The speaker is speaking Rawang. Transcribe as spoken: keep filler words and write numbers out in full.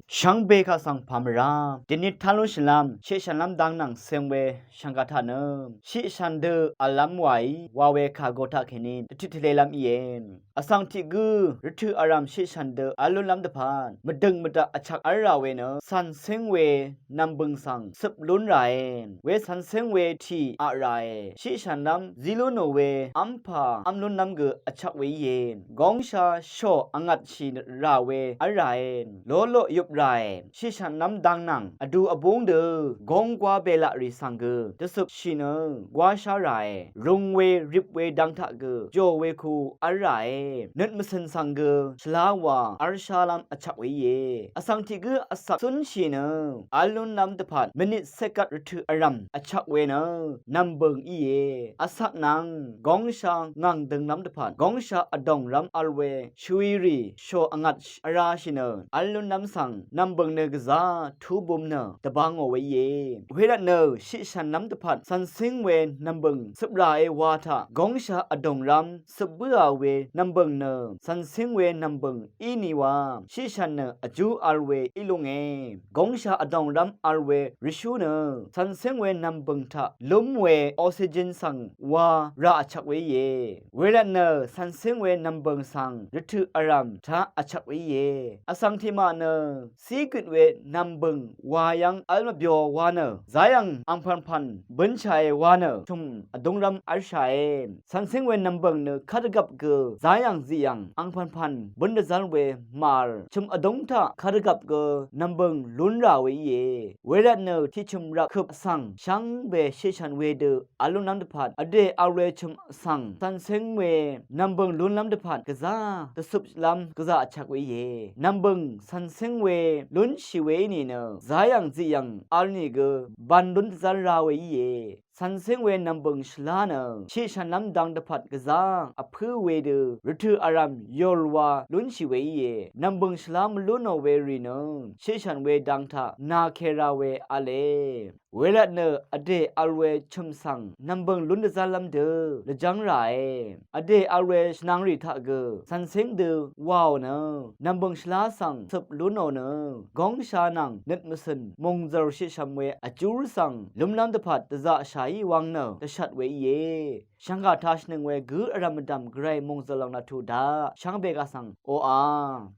Shvngbe kaq svng pà mvrá dèní taq lúnshìlv́m shiqshànlv́m dang nvng seng we shv̀ngkà taq nø shiqshàn dø v̀llv́m wàí wa we kà go taq kèní dvtut tvlelv́m íe. Vsvng tiq gǿ rvtø̀ vrv̀m shiqshàn dø v́l lúnlv́m dvpvt mvdø̀ng mvdaq vchvk v́l rà we nø cv̀nséng we nv̀mbø̀ng svng cøp lún ràe. We cv̀nséng we tì aq ràe. Shiqshànlv́m zí lú nò we v́mpà v́m lúnlv́m gø vchvk we íe. Góngsha shò vngvtshì rà we v́l ràe. Loloq yup ràe. Shiqshànlv́m dang nvng vdu vbúng dø gónggwá belaq rì svng gø dvcøpshì nø gwáshá ràe. Rung we rip we dang taq gø jò we ku v́l ràe. Nøt mvcø̀n svng gø shvlá wa v́lshálv́m vchvk we íe. Vsvng tiq gǿ vsvk cúnshì nø v́l lúnlv́m dvpvt mvnit sekvt rvtø̀ vrv̀m vchvk we nø nv̀mbø̀ng íe. Vsvk nvng góngsha ngàng dønglv́m dvpvt góngsha vdòngrv́m vl we shvwi rì shò vngvt vrashì nø v́l lúnlv́m svng nv̀mbø̀ng nø gvzá tubum nø dvbā ngò we íe. Wervtnø shiqshànlv́m dvpvt cv̀nséng we nv̀mbø̀ng cøp ràe wa taq góngsha vdòngrv́m cøp bǿà we nv̀mbø̀ng nø cv̀nséng we nv̀mbø̀ng í ni wa shiqshàn nø vjú vl we í lúnge. Góngsha vdòngrv́m vl we rvshú nø cv̀nséng we nv̀mbø̀ng taq lúm we oxygen svng wa rà vchvk we íe. Wervtnø cv̀nséng we nv̀mbø̀ng svng rvtø̀ vrv̀m taq vchvk we íe. Vsvng tiqmaq nø cígøt we nv̀mbø̀ng wa yv́ng v́l mvbyo wa nø záyv̀ng angpv̀npv̀n bǿnshàe wa nø chø̀m vdúngrv́m v́lshàe. Cv̀nséng we nv̀mbø̀ng nø kadvgvp gø záyv̀ng ziqyv̀ng angpv̀npv̀n bǿn dvzv́l we màvl chø̀m vdúng taq kadvgvp gø nv̀mbø̀ng lún rà we íe. Wervtnø tiqchø̀m rvp køp svng shvngbe shiqshàn wedø v́l lúnlv́m dvpvt vdè vl we chø̀m svng cv̀nséng we nv̀mbø̀ng lúnlv́m dvpvt gvzá dvcøplv́m gvzà vchvk we íe. Nv̀mbø̀ng cv̀nséng we lúnshì we í nìnø záyv̀ng ziqyv̀ng vl nìgø bv̄n lún dvzv́l ra we íe. Cv̀nséng we nv̀mbø̀ng shvlá nø shiqshànlv́m dang dvpvt gvzá vpǿ wedø rvtø̀ vrv̀m yòl wa lúnshì we íe. Nv̀mbø̀ng shvlá mvlú nò we rì nø shiqshàn we dang taq nàke ra we v̄le. Wervtnø vdè vl we chø̀m svng nv̀mbø̀ng lún dvzv́llv́m dø lvjv́ng ràe. Vdè vl we shvnang rì taq gø cv̀nséng dø wàò nø nv̀mbø̀ng shvlá svng cøp lú nò nø góngsha nvng nøt mvcø̀n mòngzø̀l shiqshv̀m we vjúr svng lúmlv́m dvpvt dvzaqshàí wvng nø dvshvt we íe. Shv̀ngkà taq shvnøng we gǿ vrv̀m mvdv̀m gvray mòngzø̀l lòng laq tuq daq shvngbe kaq svng oqà